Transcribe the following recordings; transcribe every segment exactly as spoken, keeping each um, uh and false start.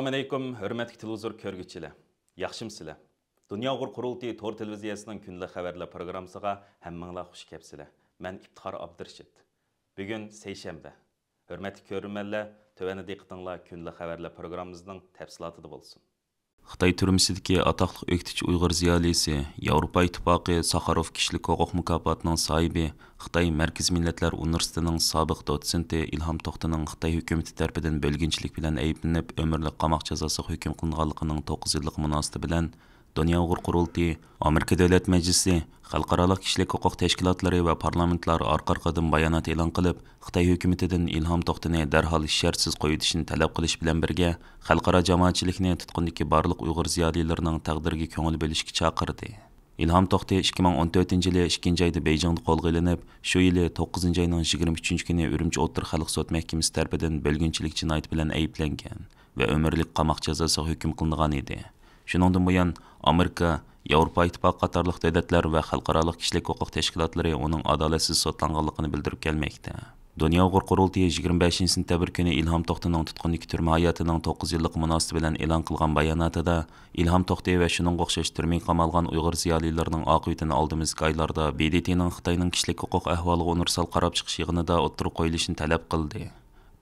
ئەسسالامۇئەلەيكۇم، ھۆرمەتلىك تېلېۋىزور كۆرگۈچىلەر. ياخشىمۇسىلەر؟ دۇنيا ئۇيغۇر قۇرۇلتىيى تور تېلېۋىزىيەسىنىڭ كۈندىلىك خەۋەرلەر پروگراممىسىغا ھەممىڭلار خۇش كەپسىلەر. مەن ئىپتىخار ئابدۇرېشىت. بۈگۈن سەيشەنبە. ھۆرمەتلىك كۆرۈرمەنلەر، تۆۋەندە دىققىتىڭلار كۈندىلىك خەۋەرلەر پروگراممىمىزنىڭ تەپسىلاتىدا بولسۇن. خىتاي تۈرمىسىدىكى ئاتاقلىق ئۆكتىچى ئۇيغۇر زىيالىيسى، ياۋروپا ئىتتىپاقى ساخاروف كىشىلىك ھوقۇق مۇكاپاتىنىڭ ساھىبى، خىتاي مەركىزىي مىللەتلەر ئۇنىۋېرسىتېتىنىڭ سابىق دوتسېنتى ئىلھام توختىنىڭ خىتاي ھۆكۈمىتى تەرىپىدىن بۆلگۈنچىلىك بىلەن ئەيىبلىنىپ، ئۆمۈرلۈك قاماق جازاسىغا ھۆكۈم قىلىنغانلىقىنىڭ توققۇز يىللىقى مۇناسىۋىتى بىلەن، دۇنيا ئۇيغۇر قۇرۇلتىيى، ئامېرىكا دۆلەت مەجلىسى، خەلقئارالىق كىشىلىك ھوقۇق تەشكىلاتلىرى ۋە پارلامېنتلار ئارقا-ئارقىدىن بايانات ئېلان قىلىپ، خىتاي ھۆكۈمىتىدىن ئىلھام توختىنى دەرھال شەرتسىز قويۇۋېتىشنى تەلەپ قىلىش بىلەن بىرگە، خەلقئارا جامائەتچىلىكنى تۇتقۇندىكى بارلىق ئۇيغۇر زىيالىيلىرىنىڭ تەقدىرىگە كۆڭۈل بۆلۈشكە چاقىردى. ئىلھام توختى ئىككى مىڭ ئون تۆتىنچى يىلى ئىككىنچى ئايدا بېيجىڭدا قولغا ئېلىنىپ، شۇ يىلى توققۇزىنچى ئاينىڭ يىگىرمە ئۈچىنچى كۈنى ئۈرۈمچى ئوتتۇرا خەلق سوت مەھكىمىسى تەرىپىدىن بۆلگۈنچىلىك جىنايىتى بىلەن ئەيىبلەنگەن ۋە ئۆمۈرلۈك قاماق جازاسىغا ھۆكۈم قىلىنغان ئىدى. شۇنىڭدىن بۇيان، ئامېرىكا، ياۋروپا ئىتتىپاقى قاتارلىق دۆلەتلەر ۋە خەلقئارالىق كىشىلىك ھوقۇق تەشكىلاتلىرى ئۇنىڭ ئادالەتسىز سوتلانغانلىقىنى بىلدۈرۈپ كەلمەكتە. دۇنيا ئۇيغۇر قۇرۇلتىيى يىگىرمە بەشىنچى سېنتەبىر كۈنى ئىلھام توختىنىڭ تۇتقۇندىكى تۈرمە ھاياتىنىڭ توققۇز يىللىقى مۇناسىۋىتى بىلەن ئېلان قىلغان باياناتىدا، ئىلھام توختى ۋە شۇنىڭغا ئوخشاش تۈرمىگە قامالغان ئۇيغۇر زىيالىيلىرىنىڭ ئاقىۋىتىنى ئالدىمىزدىكى ئايلاردا ب د ت نىڭ خىتاينىڭ كىشىلىك ھوقۇق ئەھۋالىغا ئۇنىۋېرسال قاراپ چىقىش يىغىنىدا ئوتتۇرىغا قويۇلۇشىنى تەلەپ قىلدى.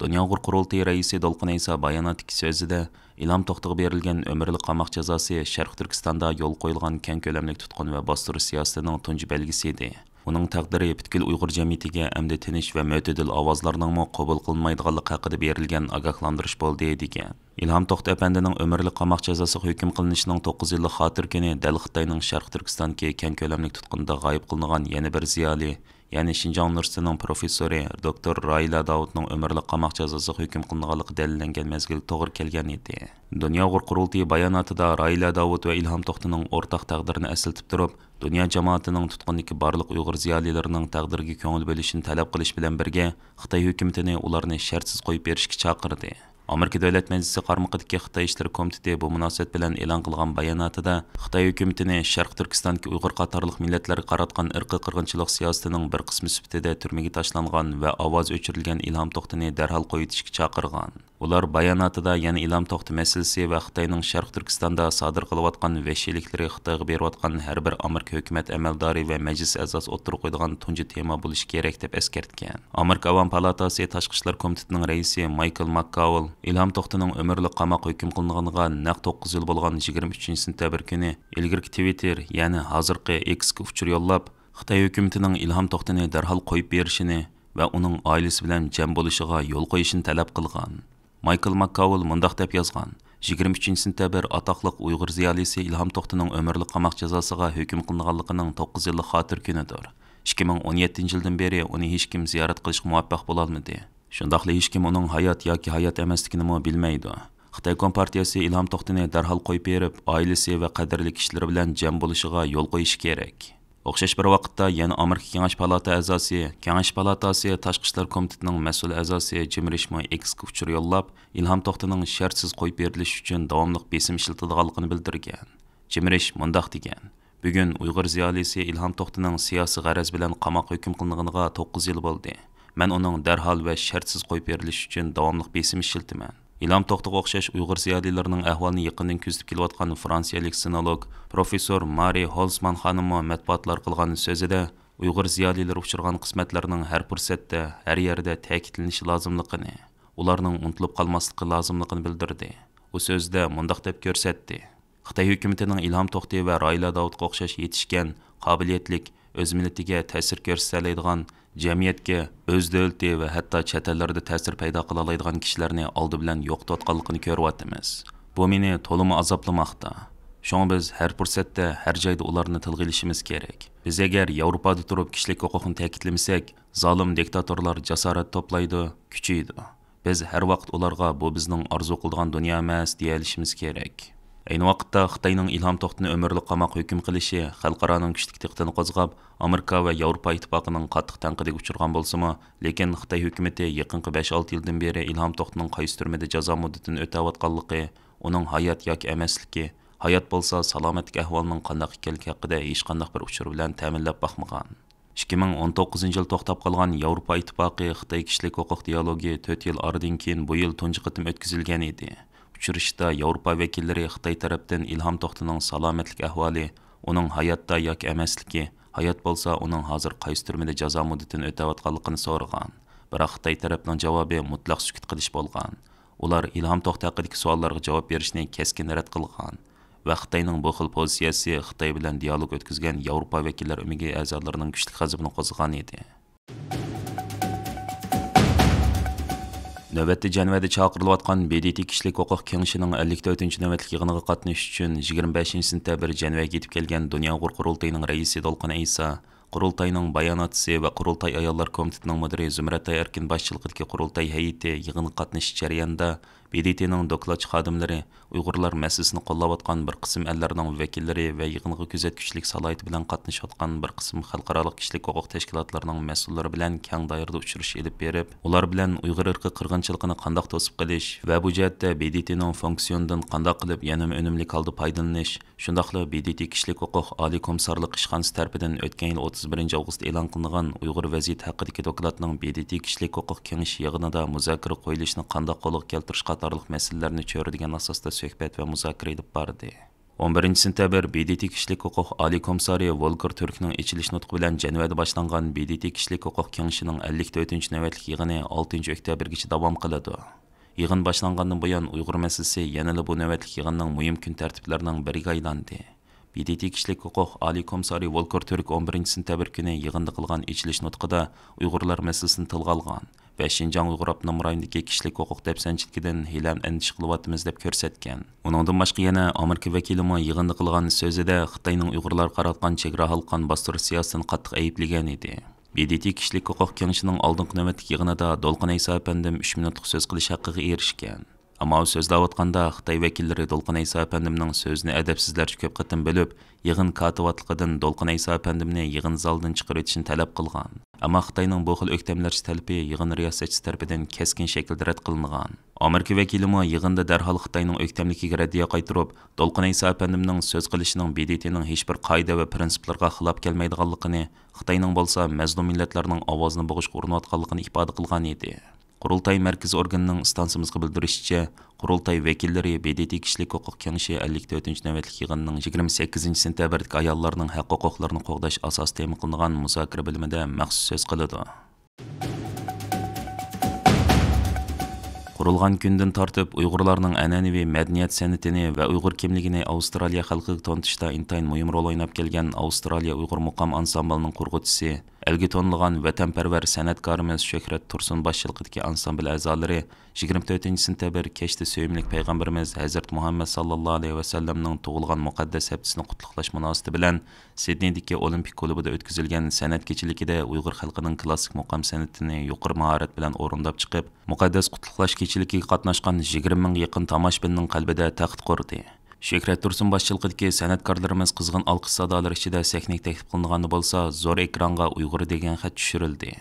دۇنيا ئۇيغۇر قۇرۇلتىيى رەئىسى دولقۇن ئەيسا باياناتتىكى سۆزىدە، ئىلھام توختىغا بېرىلگەن ئۆمۈرلۈك قاماق جازاسى شەرقىي تۈركىستاندا يولغا قويۇلغان كەڭ كۆلەملىك تۇتقۇن ۋە باستۇرۇش سىياسىتىنىڭ تۇنجى بەلگىسى ئىدى. ئۇنىڭ تەقدىرى پۈتكۈل ئۇيغۇر جەمئىيىتىگە ئەمدى تىنچ ۋە مۆتىدىل ئاۋازلارنىڭمۇ قوبۇل قىلىنمايدىغانلىقى ھەققىدە بېرىلگەن ئاگاھلاندۇرۇش بولدى، دېگەن. ئىلھام توختى ئەپەندىنىڭ ئۆمۈرلۈك قاماق جازاسىغا ھۆكۈم قىلىنىشىنىڭ توققۇز يىللىق خاتىرە كۈنى دەل خىتاينىڭ شەرقىي تۈركىستاندىكى كەڭ كۆلەملىك تۇتقۇندا غايىب قىلىنغان يەنە بىر زىيالىي، يەنى شىنجاڭ ئۇنىۋېرسىتېتىنىڭ پروفېسسورى دوكتور راھىلە داۋۇتنىڭ ئۆمۈرلۈك قاماق جازاسىغا ھۆكۈم قىلىنغانلىقى دەلىللەنگەن مەزگىلگە توغرا كەلگەن ئىدى. دۇنيا ئۇيغۇر قۇرۇلتىيى باياناتىدا راھىلە داۋۇت ۋە ئىلھام توختىنىڭ ئورتاق تەقدىرىنى ئەسلىتىپ تۇرۇپ، دۇنيا جامائىتىنىڭ تۇتقۇندىكى بارلىق ئۇيغۇر زىيالىيلىرىنىڭ تەقدىرىگە كۆڭۈل بۆلۈشىنى تەلەپ قىلىش بىلەن بىرگە، خىتاي ھۆكۈمىتىنى ئۇلارنى شەرتسىز قويۇپ بېرىشكە چاقىردى. ئامېرىكا دۆلەت مەجلىسى قارمىقىدىكى خىتاي ئىشلىرى كومىتېتى بۇ مۇناسىۋەت بىلەن ئېلان قىلغان باياناتىدا، خىتاي ھۆكۈمىتىنى شەرقىي تۈركىستاندىكى ئۇيغۇر قاتارلىق مىللەتلەرگە قاراتقان ئىرقىي قىرغىنچىلىق سىياسىتىنىڭ بىر قىسمى سۈپىتىدە تۈرمىگە تاشلانغان ۋە ئاۋازى ئۆچۈرۈلگەن ئىلھام توختىنى دەرھال قويۇۋېتىشكە چاقىرغان. ئۇلار باياناتىدا يەنە ئىلھام توختى مەسىلىسى ۋە خىتاينىڭ شەرقىي تۈركىستاندا سادىر قىلىۋاتقان ۋەھشىيلىكلىرى خىتايغا بېرىۋاتقان ھەر بىر ئامېرىكا ھۆكۈمەت ئەمەلدارى ۋە مەجلىس ئەزاسى ئوتتۇرىغا قويىدىغان تۇنجى تېما بولۇشى كېرەك، دەپ ئەسكەرتكەن. ئامېرىكا ئاۋام پالاتاسى تاشقى ئىشلار كومىتېتىنىڭ رەئىسى مايكل ماككاۋل ئىلھام توختىنىڭ ئۆمۈرلۈك قاماققا ھۆكۈم قىلىنغىنىغا نەق توققۇز يىل بولغان يىگىرمە ئۈچىنچى سېنتەبىر كۈنى ئىلگىرىكى تىۋىتتېر، يەنى ھازىرقى ئېكسكا ئۇچۇر يوللاپ، خىتاي ھۆكۈمىتىنىڭ ئىلھام توختىنى دەرھال قويۇپ بېرىشىنى ۋە ئۇنىڭ ئائىلىسى بىلەن جەم بولۇشىغا يول قويۇشىنى تەلەپ قىلغان. مايكل ماككاۋل مۇنداق دەپ يازغان: «يىگىرمە ئۈچىنچى سېنتەبىر ئاتاقلىق ئۇيغۇر زىيالىيسى ئىلھام توختىنىڭ ئۆمۈرلۈك قاماق جازاسىغا ھۆكۈم قىلىنغانلىقىنىڭ توققۇز يىللىق خاتىرە كۈنىدۇر. ئىككى مىڭ ئون يەتتىنچى يىلدىن بېرى ئۇنى ھېچكىم زىيارەت قىلىشقا مۇۋەپپەق بولالمىدى. شۇنداقلا ھېچكىم ئۇنىڭ ھايات ياكى ھايات ئەمەسلىكىنىمۇ بىلمەيدۇ. خىتاي كومپارتىيەسى ئىلھام توختىنى دەرھال قويۇپ بېرىپ، ئائىلىسى ۋە قەدىرلىك كىشىلىرى بىلەن جەم بولۇشىغا يول قويۇشى كېرەك.» ئوخشاش بىر ۋاقىتتا يەنە ئامېرىكا كېڭەش پالاتا ئەزاسى، كېڭەش پالاتاسى تاشقى ئىشلار كومىتېتىنىڭ مەسئۇل ئەزاسى جىم رىشمۇ ئېكسكا ئۇچۇر يوللاپ، ئىلھام توختىنىڭ شەرتسىز قويۇپ بېرىلىشى ئۈچۈن داۋاملىق بېسىم ئىشلىتىدىغانلىقىنى بىلدۈرگەن. جىم رىش مۇنداق دېگەن: «بۈگۈن ئۇيغۇر زىيالىيسى ئىلھام توختىنىڭ سىياسىي غەرەز بىلەن قاماققا ھۆكۈم قىلىنغىنىغا توققۇز يىل بولدى. مەن ئۇنىڭ دەرھال ۋە شەرتسىز قويۇپ بېرىلىشى ئۈچۈن داۋاملىق بېسىم ئىشلىتىمەن.» ئىلھام توختىغا ئوخشاش ئۇيغۇر زىيالىيلىرىنىڭ ئەھۋالىنى يېقىندىن كۆزىتىپ كېلىۋاتقان فرانسىيەلىك سىنولوگ پروفېسسور مارى ھولزمان خانىممۇ مەتبۇئاتلارغا قىلغان سۆزىدە ئۇيغۇر زىيالىيلىرى ئۇچرىغان قىسمەتلەرنىڭ ھەر پۇرسەتتە، ھەر يەردە تەكىتلىنىشى لازىملىقىنى، ئۇلارنىڭ ئۇنتۇلۇپ قالماسلىقى لازىملىقىنى بىلدۈردى. ئۇ سۆزىدە مۇنداق دەپ كۆرسەتتى: «خىتاي ھۆكۈمىتىنىڭ ئىلھام توختى ۋە راھىلە داۋۇتقا ئوخشاش يېتىشكەن، قابىلىيەتلىك، ئۆز مىللىتىگە تەسىر كۆرسىتەلەيدىغان، جەمئىيەتكە، ئۆز دۆلىتى ۋە ھەتتا چەت ئەللەردە تەسىر پەيدا قىلالايدىغان كىشىلەرنى ئالدى بىلەن يوقىتىۋاتقانلىقىنى كۆرۈۋاتىمىز. بۇ مېنى تولىمۇ ئازابلىماقتا. شۇڭا بىز ھەر پۇرسەتتە، ھەر جايدا ئۇلارنى تىلغا ئېلىشىمىز كېرەك. بىز ئەگەر ياۋروپادا تۇرۇپ كىشىلىك ھوقۇقنى تەكىتلىمىسەك، زالىم دىكتاتورلار جاسارەت توپلايدۇ، كۈچىيىدۇ. بىز ھەر ۋاقىت ئۇلارغا بۇ بىزنىڭ ئارزۇ قىلىدىغان دۇنيا ئەمەس، دېيەلىشىمىز كېرەك.» ئەينى ۋاقىتتا خىتاينىڭ ئىلھام توختىنى ئۆمۈرلۈك قاماققا ھۆكۈم قىلىشى خەلقئارانىڭ كۈچلۈك دىققىتىنى قوزغاپ، ئامېرىكا ۋە ياۋروپا ئىتتىپاقىنىڭ قاتتىق تەنقىدىگە ئۇچرىغان بولسىمۇ، لېكىن خىتاي ھۆكۈمىتى يېقىنقى بەش-ئالتە يىلدىن بېرى ئىلھام توختىنىڭ قايسى تۈرمىدە جازا مۇددىتىنى ئۆتەۋاتقانلىقى، ئۇنىڭ ھايات ياكى ئەمەسلىكى، ھايات بولسا سالامەتلىك ئەھۋالىنىڭ قانداق ئىكەنلىكى ھەققىدە ھېچقانداق بىر ئۇچۇر بىلەن تەمىنلەپ باقمىغان. ئىككى مىڭ ئون توققۇزىنچى يىل توختاپ قالغان ياۋروپا ئىتتىپاقى خىتاي كىشىلىك ھوقۇق دىئالوگى تۆت يىل ئارىدىن كېيىن بۇ يىل تۇنجى قېتىم ئۆتكۈزۈلگەن ئىدى. ئۇچرىشىشتا ياۋروپا ۋەكىللىرى خىتاي تەرەپتىن ئىلھام توختىنىڭ سالامەتلىك ئەھۋالى، ئۇنىڭ ھاياتتا ياكى ئەمەسلىكى، ھايات بولسا ئۇنىڭ ھازىر قايسى تۈرمىدە جازا مۇددىتىنى ئۆتەۋاتقانلىقىنى سورىغان. بىراق خىتاي تەرەپنىڭ جاۋابى مۇتلەق سۈكۈت قىلىش بولغان. ئۇلار ئىلھام توختى ھەققىدىكى سوئاللارغا جاۋاب بېرىشنى كەسكىن رەت قىلغان ۋە خىتاينىڭ بۇ خىل پوزىتسىيەسى خىتاي بىلەن دىئالوگ ئۆتكۈزگەن ياۋروپا ۋەكىللەر ئۆمىكى ئەزالىرىنىڭ كۈچلۈك غەزىپىنى قوزغىغان ئىدى. نۆۋەتتە جەنۋەدە چاقىرىلىۋاتقان ب د ت كىشىلىك ھوقۇق كېڭىشىنىڭ ئەللىك تۆتىنچى نۆۋەتلىك يىغىنىغا قاتنىشىش ئۈچۈن يىگىرمە بەشىنچى سېنتەبىر جەنۋەگە يېتىپ كەلگەن دۇنيا ئۇيغۇر قۇرۇلتىيىنىڭ رەئىسى دولقۇن ئەيسا، قۇرۇلتاينىڭ باياناتچىسى ۋە قۇرۇلتاي ئاياللار كومىتېتىنىڭ مۇدىرى زۇمرەتئاي ئەركىن باشچىلىقىدىكى قۇرۇلتاي ھەيئىتى يىغىنغا قاتنىشىش جەريانىدا ب د ت نىڭ دوكلاتچى خادىملىرى، ئۇيغۇرلار مەسىلىسىنى قوللاۋاتقان بىر قىسىم ئەللەرنىڭ ۋەكىللىرى ۋە يىغىنغا كۆزەتكۈچىلىك سالاھىيىتى بىلەن قاتنىشىۋاتقان بىر قىسىم خەلقئارالىق كىشىلىك ھوقۇق تەشكىلاتلىرىنىڭ مەسئۇللىرى بىلەن كەڭ دائىرىدە ئۇچرىشىش ئېلىپ بېرىپ، ئۇلار بىلەن ئۇيغۇر ئىرقىي قىرغىنچىلىقىنى قانداق توسۇپ قېلىش ۋە بۇ جەھەتتە ب د ت نىڭ فۇنكسىيونىدىن قانداق قىلىپ يەنىمۇ ئۈنۈملۈك ھالدا پايدىلىنىش، شۇنداقلا ب د ت كىشىلىك ھوقۇق ئالىي كومىسسارلىق ئىشخانىسى تەرىپىدىن ئۆتكەن يىل ئوتتۇز بىرىنچى ئاۋغۇستتا ئېلان قىلىنغان ئۇيغۇر ۋەزىيىتى ھەققىدىكى دوكلاتنىڭ ب د ت كىشىلىك ھوقۇق كېڭىشى يىغىنىدا مۇزاكىرە قويۇلۇشىنى قانداق قولغا كەلتۈرۈش قاتارلىق مەسىلىلەرنى چۆرىدىگەن ئاساستا سۆھبەت ۋە مۇزاكىرە ئېلىپ باردى. ئون بىرىنچى سېنتەبىر ب د ت كىشىلىك ھوقۇق ئالىي كومىسسارى ۋولكېر تۈركنىڭ ئېچىلىش نۇتقى بىلەن جەنۋەدە باشلانغان ب د ت كىشىلىك ھوقۇق كېڭىشىنىڭ ئەللىك تۆتىنچى نۆۋەتلىك يىغىنى ئالتىنچى ئۆكتەبىرگىچە داۋام قىلىدۇ. يىغىن باشلانغاندىن بۇيان ئۇيغۇر مەسىلىسى يەنىلا بۇ نۆۋەتلىك يىغىننىڭ مۇھىم كۈن تەرتىپلىرىنىڭ بىرىگە ئايلاندى. ب د ت كىشىلىك ھوقۇق ئالىي كومىسسارى ۋولكېر تۈرك ئون بىرىنچى سېنتەبىر كۈنى يىغىندا قىلغان ئېچىلىش نۇتقىدا ئۇيغۇرلار مەسىلىسىنى تىلغا ئالغان ۋە شىنجاڭ ئۇيغۇر ئاپتونوم رايونىدىكى كىشىلىك ھوقۇق دەپسەندىچىلىكىدىن ھېلىھەم ئەندىشە قىلىۋاتىمىز دەپ كۆرسەتكەن. ئۇنىڭدىن باشقا يەنە ئامېرىكا ۋەكىلىمۇ يىغىندا قىلغان سۆزىدە خىتاينىڭ ئۇيغۇرلارغا قاراتقان چېگرا ھالقان باستۇرۇش سىياسىتىنى قاتتىق ئەيىبلىگەن ئىدى. ب د ت كىشىلىك ھوقۇق كېڭىشىنىڭ ئالدىنقى نۆۋەتلىك يىغىنىدا دولقۇن ئەيسا ئەپەندىم ئۈچ مىنۇتلۇق سۆز قىلىش ھەققىگە ئېرىشكەن. ئەمما ئۇ سۆزلەۋاتقاندا خىتاي ۋەكىللىرى دولقۇن ئەيسا ئەپەندىمنىڭ سۆزىنى ئەدەپسىزلەرچە كۆپ قېتىم بۆلۈپ، يىغىن كاتىۋاتلىقىدىن دولقۇن ئەيسا ئەپەندىمنى يىغىن زالىدىن چىقىرىۋېتىشنى تەلەپ قىلغان. ئەمما خىتاينىڭ بۇ خىل ئۆكتەملەرچە تەلىپى يىغىن رىياسەتچىسى تەرىپىدىن كەسكىن شەكىلدە رەت قىلىنغان. ئامېرىكا ۋەكىلىمۇ يىغىندا دەرھال خىتاينىڭ ئۆكتەملىكىگە رەددىيە قايتۇرۇپ، دولقۇن ئەيسا ئەپەندىمنىڭ سۆز قىلىشىنىڭ ب د ت نىڭ ھېچبىر قائىدە ۋە پىرىنسىپلىرىغا خىلاپ كەلمەيدىغانلىقىنى، خىتاينىڭ بولسا مەزلۇم مىللەتلەرنىڭ ئاۋازىنى بوغۇشقا ئۇرۇنۇۋاتقانلىقىنى ئىپادە قىلغان ئىدى. قۇرۇلتاي مەركىزىي ئورگىنىنىڭ ئىستانسىمىزغا بىلدۈرۈشىچە، قۇرۇلتاي ۋەكىللىرى ب د ت كىشىلىك ھوقۇق كېڭىشى ئەللىك تۆتىنچى نۆۋەتلىك يىغىنىنىڭ يىگىرمە سەككىزىنچى سېنتەبىردىكى ئاياللارنىڭ ھەق ھوقۇقلىرىنى قوغداش ئاساسىي تېما قىلىنغان مۇزاكىرە بۆلۈمىدە مەخسۇس سۆز قىلىدۇ. قۇرۇلغان كۈندىن تارتىپ ئۇيغۇرلارنىڭ ئەنئەنىۋى مەدەنىيەت سەنئىتىنى ۋە ئۇيغۇر كىملىكىنى ئاۋسترالىيە خەلقىگە تونۇتۇشتا ئىنتايىن مۇھىم رول ئويناپ كەلگەن ئاۋسترالىيە ئۇيغۇر مۇقام ئانسامبىلىنىڭ قۇرغۇچىسى، ئەلگە تونۇلغان ۋەتەنپەرۋەر سەنئەتكارىمىز شۆھرەت تۇرسۇن باشچىلىقىدىكى ئانسامبىل ئەزالىرى يىگىرمە تۆتىنچى سېنتەبىر كەچتە سۆيۈملۈك پەيغەمبىرىمىز ھەزرىتى مۇھەممەد ساللاللاھۇ ئەلەيھى ۋەسەللەمنىڭ تۇغۇلغان مۇقەددەس ھەپتىسىنى قۇتلۇقلاش مۇناسىۋىتى بىلەن سىدنېيدىكى ئولىمپىك كۇلۇبىدا ئۆتكۈزۈلگەن سەنئەت كېچىلىكىدە ئۇيغۇر خەلقىنىڭ كلاسسىك مۇقام سەنئىتىنى يۇقىرى ماھارەت بىلەن ئورۇنداپ چىقىپ، مۇقەددەس قۇتلۇقلاش كېچىلىكىگە قاتناشقان يىگىرمە مىڭغا يېقىن تاماشىبىننىڭ قەلبىدە تەخت قۇردى. شۆھرەت تۇرسۇن باشچىلىقىدىكى سەنئەتكارلىرىمىز قىزغىن ئالقىش سادالىرى ئىچىدە سەھنىگە تەكلىپ قىلىنغاندا بولسا، زور ئېكرانغا ئۇيغۇر دېگەن خەت چۈشۈرۈلدى.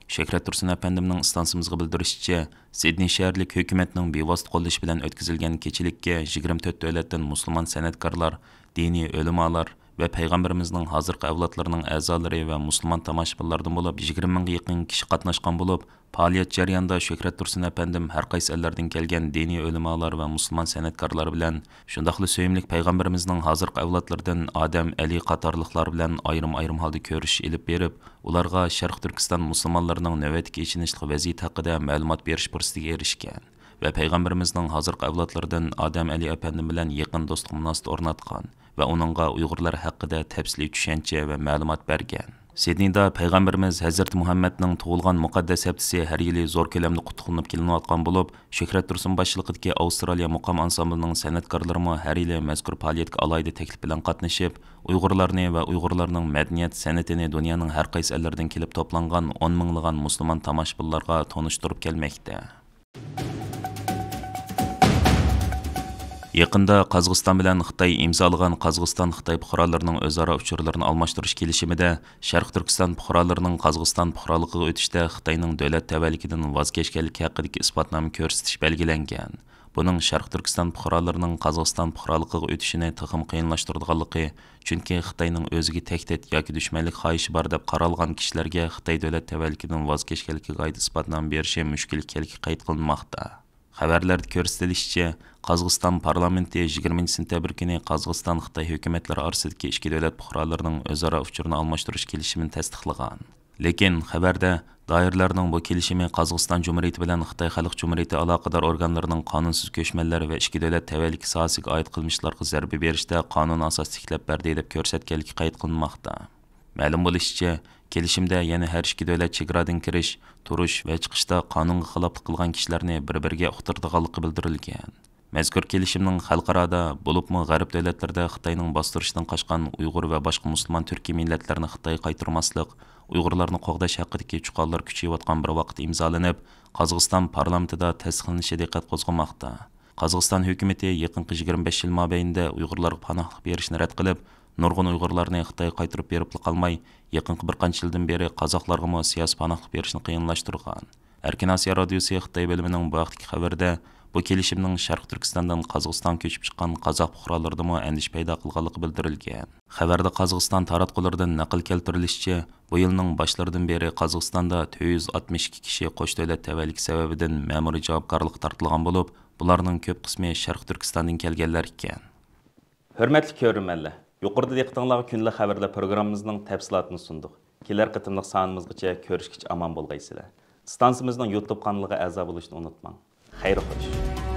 شۆھرەت تۇرسۇن ئەپەندىمنىڭ ئىستانسىمىزغا بىلدۈرۈشىچە، سىدنېي شەھەرلىك ھۆكۈمەتنىڭ بىۋاسىتە قوللىشى بىلەن ئۆتكۈزۈلگەن كېچىلىككە يىگىرمە تۆت دۆلەتتىن مۇسۇلمان سەنئەتكارلار، دىنىي ئۆلىمالار ۋە پەيغەمبىرىمىزنىڭ ھازىرقى ئەۋلادلىرىنىڭ ئەزالىرى ۋە مۇسۇلمان تاماشىبىنلاردىن بولۇپ يىگىرمە مىڭغا يېقىن كىشى قاتناشقان بولۇپ، پائالىيەت جەريانىدا شۆھرەت تۇرسۇن ئەپەندىم ھەر قايسى ئەللەردىن كەلگەن دىنىي ئۆلىمالار ۋە مۇسۇلمان سەنئەتكارلار بىلەن، شۇنداقلا سۆيۈملۈك پەيغەمبىرىمىزنىڭ ھازىرقى ئەۋلادلىرىدىن ئادەم، ئەلى قاتارلىقلار بىلەن ئايرىم-ئايرىم ھالدا كۆرۈشۈش ئېلىپ بېرىپ، ئۇلارغا شەرقىي تۈركىستان مۇسۇلمانلىرىنىڭ نۆۋەتتىكى ئېچىنىشلىق ۋەزىيىتى ھەققىدە مەلۇمات بېرىش پۇرسىتىگە ئېرىشكەن ۋە پەيغەمبىرىمىزنىڭ ھازىرقى ئەۋلادلىرىدىن ئادەم ئەلى ئەپەندىم بىلەن يېقىن دوستلۇق مۇناسىۋىتى ئورناتقان ۋە ئۇنىڭغا ئۇيغۇرلار ھەققىدە تەپسىلىي چۈشەنچە ۋە مەلۇمات بەرگەن. سىدنېيدا پەيغەمبىرىمىز ھەزرىتى مۇھەممەدنىڭ تۇغۇلغان مۇقەددەس ھەپتىسى ھەر يىلى زور كۆلەمدە قۇتلۇقلىنىپ كېلىنىۋاتقان بولۇپ، شۆھرەت تۇرسۇن باشچىلىقىدىكى ئاۋسترالىيە مۇقام ئانسامبىلىنىڭ سەنئەتكارلىرىمۇ ھەر يىلى مەزكۇر پائالىيەتكە ئالاھىدە تەكلىپ بىلەن قاتنىشىپ، ئۇيغۇرلارنى ۋە ئۇيغۇرلارنىڭ مەدەنىيەت سەنئىتىنى دۇنيانىڭ ھەر قايسى ئەللىرىدىن كېلىپ توپلانغان ئون مىڭلىغان مۇسۇلمان تاماشىبىنلارغا تونۇشتۇرۇپ كەلمەكتە. يېقىندا قازاقىستان بىلەن خىتاي ئىمزالىغان قازاقىستان-خىتاي پۇقرالىرىنىڭ ئۆزئارا ئۇچۇرلىرىنى ئالماشتۇرۇش كېلىشىمىدە شەرقىي تۈركىستان پۇقرالىرىنىڭ قازاقىستان پۇقرالىقىغا ئۆتۈشتە خىتاينىڭ دۆلەت تەۋەلىكىدىن ۋاز كەچكەنلىكى ھەققىدىكى ئىسپاتنامە كۆرسىتىش بەلگىلەنگەن. بۇنىڭ شەرقىي تۈركىستان پۇقرالىرىنىڭ قازاقىستان پۇقرالىقىغا ئۆتۈشىنى تېخىمۇ قىيىنلاشتۇرىدىغانلىقى، چۈنكى خىتاينىڭ ئۆزىگە تەھدىت ياكى دۈشمەنلىك خاھىشى بار دەپ قارالغان كىشىلەرگە خىتاي دۆلەت تەۋەلىكىدىن ۋاز كەچكەنلىكىگە ئائىت ئىسپاتنامە بېرىشى مۈشكۈل ئىكەنلىكى قەيت قىلىنماقتا. خەۋەرلەردە كۆرسىتىلىشىچە، قازاقىستان پارلامېنتى يىگىرمىنچى سېنتەبىر كۈنى قازاقىستان خىتاي ھۆكۈمەتلىرى ئارىسىدىكى ئىككى دۆلەت پۇقرالىرىنىڭ ئۆزئارا ئۇچۇرىنى ئالماشتۇرۇش كېلىشىمىنى تەستىقلىغان. لېكىن خەۋەردە دائىرىلەرنىڭ بۇ كېلىشىمى قازاقىستان جۇمھۇرىيىتى بىلەن خىتاي خەلق جۇمھۇرىيىتى ئالاقىدار ئورگانلىرىنىڭ قانۇنسىز كۆچمەنلەر ۋە ئىچكى دۆلەت تەۋەلىكى ساھەسىگە ئائىت قىلمىشلارغا زەربە بېرىشتە قانۇن ئاساس تىكلەپ بەردى دەپ كۆرسەتكەنلىكى قەيت قىلىنماقتا. مەلۇم بولۇشىچە، كېلىشىمدە يەنە ھەر ئىككى دۆلەت چېگرادىن كىرىش، تۇرۇش ۋە چىقىشتا قانۇنغا خىلاپلىق قىلغان كىشىلەرنى بىر-بىرىگە ئۇقتۇرىدىغانلىقى بىلدۈرۈلگەن. مەزكۇر كېلىشىمنىڭ خەلقئارادا، بولۇپمۇ غەرب دۆلەتلىرىدە خىتاينىڭ باستۇرۇشىدىن قاچقان ئۇيغۇر ۋە باشقا مۇسۇلمان تۈركىي مىللەتلەرنى خىتايغا قايتۇرماسلىق، ئۇيغۇرلارنى قوغداش ھەققىدىكى چۇقانلار كۈچىيىۋاتقان بىر ۋاقىتتا ئىمزالىنىپ، قازاقىستان پارلامېنتىدا تەستىقلىنىشى دىققەت قوزغىماقتا. قازاقىستان ھۆكۈمىتى يېقىنقى يىگىرمە بەش يىل مابەينىدە ئۇيغۇرلارغا پاناھلىق بېرىشنى رەت قىلىپ، نۇرغۇن ئۇيغۇرلارنى خىتايغا قايتۇرۇپ بېرىپلا قالماي، يېقىنقى بىر قانچە يىلدىن بېرى قازاقلارغىمۇ سىياسىي پاناھلىق بېرىشنى قىيىنلاشتۇرغان. ئەركىن ئاسىيا رادىيوسى خىتاي بۆلۈمىنىڭ بۇ ھەقتىكى خەۋىرىدە، بۇ كېلىشىمنىڭ شەرقىي تۈركىستاندىن قازاقىستانغا كۆچۈپ چىققان قازاق پۇقرالىرىدىمۇ ئەندىشە پەيدا قىلغانلىقى بىلدۈرۈلگەن. خەۋەردە قازاقىستان تاراتقۇلىرىدىن نەقىل كەلتۈرۈلۈشىچە، بۇ يىلنىڭ باشلىرىدىن بېرى قازاقىستاندا تۆت يۈز ئاتمىش ئىككى كىشى قوش دۆلەت تەۋەلىكى سەۋەبىدىن مەمۇرىي جاۋابكارلىققا تارتىلغان بولۇپ، بۇلارنىڭ كۆپ قىسمى شەرقىي تۈركىستاندىن كەلگەنلەر ئىكەن. ھۆرمەتلىك كۆرۈرمەنلەر، يۇقىرىدا دىققىتىڭلارغا كۈندىلىك خەۋەرلەر پروگراممىمىزنىڭ تەپسىلاتىنى سۇندۇق. كېلەر قېتىملىق سانىمىزغىچە كۆرۈشكىچە ئامان بولغايسىلەر. ئىستانسىمىزنىڭ يۇتۇب قانىلىغا ئەزا بولۇشنى ئۇنتۇماڭ. خەير خوش.